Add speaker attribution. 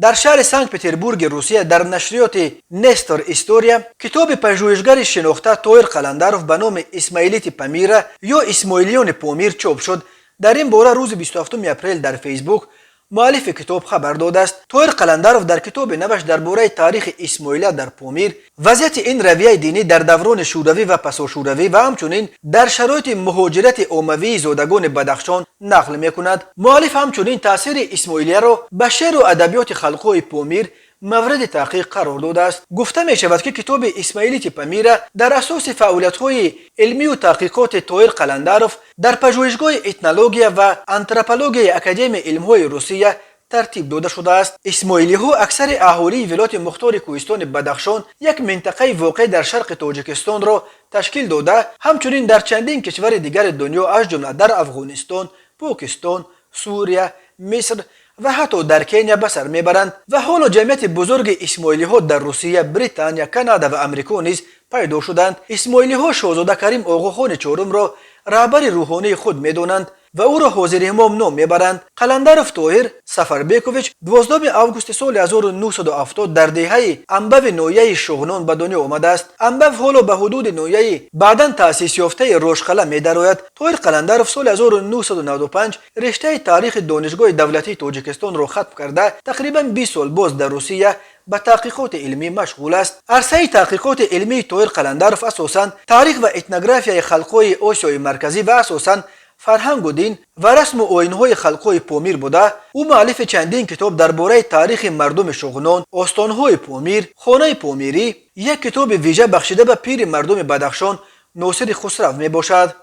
Speaker 1: Дар шаҳри Санкт Петербурги Русия дар нашриёти «Нестор История» китоби пажӯҳишгари шинохта Тоҳир Қаландаров ба номи «Исмаилиты Памира» ё «Исмоилиёни Помир» чоп шуд. Дар ин бора рӯзи 27 апрел дар Фейсбук муаллифи китоб хабар додааст. Тоҳир Қаландаров дар китоби наваш дар бораи таърихи исмоилия дар Помир, вазъияти ин равияи динӣ дар даврони шӯравӣ ва пасошӯравӣ ва ҳамчунин дар шароити муҳоҷирати оммавии зодагони Бадахшон нақл мекунад. Муаллиф ҳамчунин таъсири исмоилияро ба шеъру адабиёти халқҳои Помир мавриди таҳқиқ қарор додааст. Гуфта мешавад, ки китоби «Исмаилиты Памира» дар асоси фаъолиятҳои илмию таҳқиқоти Тоҳир Қаландаров дар Пажӯҳишгоҳи этнология ва антропологияи Академияи илмҳои Русия тартиб дода шудааст. Исмоилиҳо аксари аҳолии вилояти мухтори кӯҳистони Бадахшон, як минтақаи воқеъ дар шарқи Тоҷикистонро ташкил дода, ҳамчунин дар чандин кишвари дигари дунё, аз ҷумла дар Афғонистон, Покистон, Сурия, Миср ва ҳатто дар Кения ба сар мебаранд. Ва ҳоло ҷамъияти бузурги исмоилиҳо дар Русия, Британия, Канада ва Амрико низ пайдо шуданд. Исмоилиҳо шоҳзода Карим Оғохони чорумро раҳбари рӯҳонии худ медонанд ва ӯро Ҳозиримом ном мебаранд. Қаландаров Тоҳир Сафарбекович 12 августи соли 1970 дар деҳаи Амбави ноҳияи Шуғнон ба дунё омадааст. Амбав ҳоло ба ҳудуди ноҳияи баъдан таъсисёфтаи Рошқала медарояд. Тоҳир Қаландаров соли 1995 рештаи таърихи Донишгоҳи давлатии Тоҷикистонро хатм карда, тақрибан 20 сол боз дар Русия ба таҳқиқоти илмӣ машғул аст. Арсаи таҳқиқоти илмии Тоҳир Қаландаров асосан таърих ва этнографияи халқҳои Осиёи Марказӣ ва асосан фарҳангу дин ва расму оинҳои халқҳои Помир буда, ӯ муаллифи чандин китоб дар бораи таърихи мардуми Шуғнон, остонҳои Помир, хонаи помирӣ, як китоби вижа бахшида ба пири мардуми Бадахшон Носири Хусрав мебошад.